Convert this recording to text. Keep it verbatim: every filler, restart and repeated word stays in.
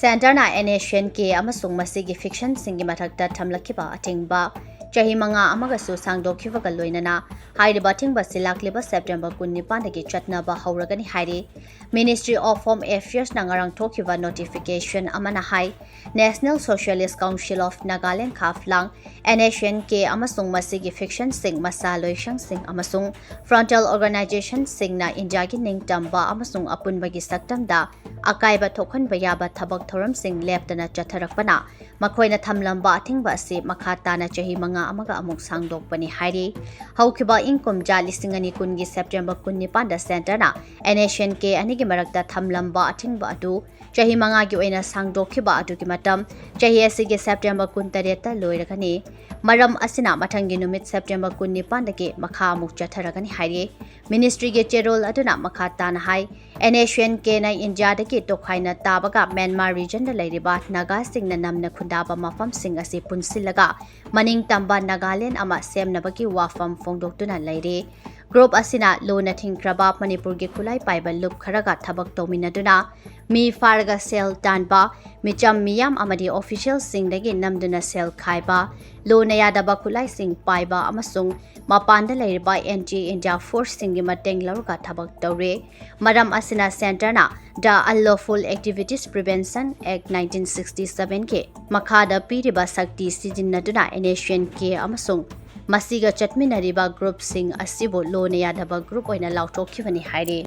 ꯁꯦꯟꯇꯔꯅ NaCNK ꯑꯃꯁꯨꯡ ꯃꯁꯤꯒꯤ ꯐꯤꯛꯁꯟꯁꯤꯡꯒꯤ ꯃꯊꯛꯇ ꯊꯝꯂꯛꯈꯤꯕ ꯑꯊꯤꯡꯕ ꯆꯍꯤ ꯃꯉꯥ ꯑꯃꯒꯁꯨ ꯁꯥꯡꯗꯣꯛꯈꯤꯕꯒ ꯂꯣꯏꯅꯅ ꯍꯥꯏꯔꯤꯕ ꯑꯊꯤꯡꯕ ꯑꯁꯤ ꯂꯥꯛꯂꯤꯕ ꯁꯦꯞꯇꯦꯝꯕꯔ ꯀꯨꯟꯅꯤꯄꯥꯟꯗꯒꯤ ꯆꯠꯅꯕ ꯍꯧꯔꯒꯅꯤ ꯍꯥꯏꯔꯤ꯫ Ministry of Home Affairsꯅ ꯉꯔꯥꯡ ꯊꯣꯛꯈꯤꯕ notification ꯑꯃꯅ ꯍꯥꯏ, National Socialist Council of Nagaland ꯈꯥꯐꯂꯥꯡ, NaCNK ꯑꯃꯁꯨꯡ ꯃꯁꯤꯒꯤ ꯐꯤꯛꯁꯟꯁꯤꯡ, ꯃꯁꯥ ꯂꯣꯏꯁꯪꯁꯤꯡ ꯑꯃꯁꯨꯡ frontal organizationꯁꯤꯡꯅ ꯏꯟꯗꯤꯌꯥꯒꯤ ꯅꯤꯡꯇꯝꯕ ꯑꯃꯁꯨꯡ ꯑꯄꯨꯟꯕꯒꯤ ꯁꯛꯇꯝꯗ ꯑꯀꯥꯏꯕ ꯊꯣꯛꯍꯟꯕ ꯌꯥꯕ ꯊꯕꯛ ꯊꯧꯔꯝꯁꯤꯡ ꯂꯦꯞꯇꯅ ꯆꯠꯊꯔꯛꯄꯅ ꯃꯈꯣꯏꯅ ꯊꯝꯂꯝꯕ ꯑꯊꯤꯡꯕ ꯑꯁꯤ ꯃꯈꯥ ꯇꯥꯅ ꯆꯍꯤ ꯃꯉꯥ ꯑꯃꯒ ꯑꯃꯨꯛ ꯁꯥꯡꯗꯣꯛꯄꯅꯤ ꯍꯥꯏꯔꯤ꯫ ꯍꯧꯈꯤꯕ ꯏꯪ ꯀꯨꯝꯖꯥ ꯂꯤꯁꯤꯡ ꯑꯅꯤ ꯀꯨꯟꯒꯤ ꯁꯦꯞꯇꯦꯝꯕꯔ ꯀꯨꯟꯅꯤꯄꯥꯟꯗ ꯁꯦꯟꯇꯔꯅ NaCNK ꯑꯅꯤꯒꯤ ꯃꯔꯛꯇ ꯊꯝꯂꯝꯕ ꯑꯊꯤꯡꯕ ꯑꯗꯨ ꯆꯍꯤ ꯃꯉꯥꯒꯤ ꯑꯣꯏꯅ ꯁꯥꯡꯗꯣꯛꯈꯤꯕ ꯑꯗꯨꯒꯤ ꯃꯇꯝ ꯆꯍꯤ ꯑꯁꯤꯒꯤ ꯁꯦꯞꯇꯦꯝꯕꯔ ꯀꯨꯟꯇꯔꯦꯠꯇ ꯂꯣꯏꯔꯒꯅꯤ꯫ ꯃꯔꯝ ꯑꯁꯤꯅ ꯃꯊꯪꯒꯤ ꯅꯨꯃꯤꯠ ꯁꯦꯞꯇꯦꯝꯕꯔ ꯀꯨꯟꯅꯤꯄꯥꯟꯗꯒꯤ ꯃꯈꯥ ꯑꯃꯨꯛ ꯆꯠꯊꯔꯒꯅꯤ ꯍꯥꯏꯔꯤ꯫ Ministryꯒꯤ ꯆꯦꯔꯣꯜ ꯑꯗꯨꯅ ꯃꯈꯥ ꯇꯥꯅ ꯍꯥꯏ, NaCNKꯅ ꯏꯟꯗꯤꯌꯥꯗꯒꯤ ꯇꯣꯈꯥꯏꯅ ꯇꯥꯕꯒ ꯃ꯭ꯌꯥꯟꯃꯥꯔ regionꯗ ꯂꯩꯔꯤꯕ ꯅꯥꯒꯥꯁꯤꯡꯅ ꯅꯝꯅ ꯈꯨꯟꯗꯥꯕ ꯃꯐꯝꯁꯤꯡ ꯑꯁꯤ ꯄꯨꯟꯁꯤꯜꯂꯒ ꯃꯅꯤꯡ ꯇꯝꯕ ꯅꯥꯒꯥꯂꯦꯟ ꯑꯃ ꯁꯦꯝꯅꯕꯒꯤ ꯋꯥꯐꯝ ꯐꯣꯡꯗꯣꯛꯇꯨꯅ ꯂꯩꯔꯤ꯫ Group ꯑꯁꯤꯅ ꯂꯨꯅ ꯊꯤꯡꯈ꯭ꯔꯕ ꯃꯅꯤꯄꯨꯔꯒꯤ ꯈꯨꯠꯂꯥꯏ ꯄꯥꯏꯕ ꯂꯨꯞ ꯈꯔꯒ ꯊꯕꯛ ꯇꯧꯃꯤꯟꯅꯗꯨꯅ ꯃꯤ ꯐꯥꯔꯒ ꯁꯦꯜ ꯇꯥꯟꯕ, ꯃꯤꯆꯝ ꯃꯤꯌꯥꯝ ꯑꯃꯗꯤ officialꯁꯤꯡꯗꯒꯤ ꯅꯝꯗꯨꯅ ꯁꯦꯜ ꯈꯥꯏꯕ, ꯂꯨꯅ ꯌꯥꯗꯕ ꯈꯨꯠꯂꯥꯏꯁꯤꯡ ꯄꯥꯏꯕ ꯑꯃꯁꯨꯡ ꯃꯄꯥꯟꯗ ꯂꯩꯔꯤꯕ anti India forceꯁꯤꯡꯒꯤ ꯃꯇꯦꯡ ꯂꯧꯔꯒ ꯊꯕꯛ ꯇꯧꯔꯤ꯫ ꯃꯔꯝ ꯑꯁꯤꯅ ꯁꯦꯟꯇꯔꯅ The Unlawful Activities Prevention Act nineteen sixty sevenꯒꯤ ꯃꯈꯥꯗ ꯄꯤꯔꯤꯕ ꯁꯛꯇꯤ ꯁꯤꯖꯤꯟꯅꯗꯨꯅ NaCNK ꯑꯃꯁꯨꯡ ꯃꯁꯤꯒ ꯆꯠꯃꯤꯟꯅꯔꯤꯕ groupꯁꯤꯡ ꯑꯁꯤꯕꯨ ꯂꯨꯅ ꯌꯥꯗꯕ group ꯑꯣꯏꯅ ꯂꯥꯎꯊꯣꯛꯈꯤꯕꯅꯤ ꯍꯥꯏꯔꯤ꯫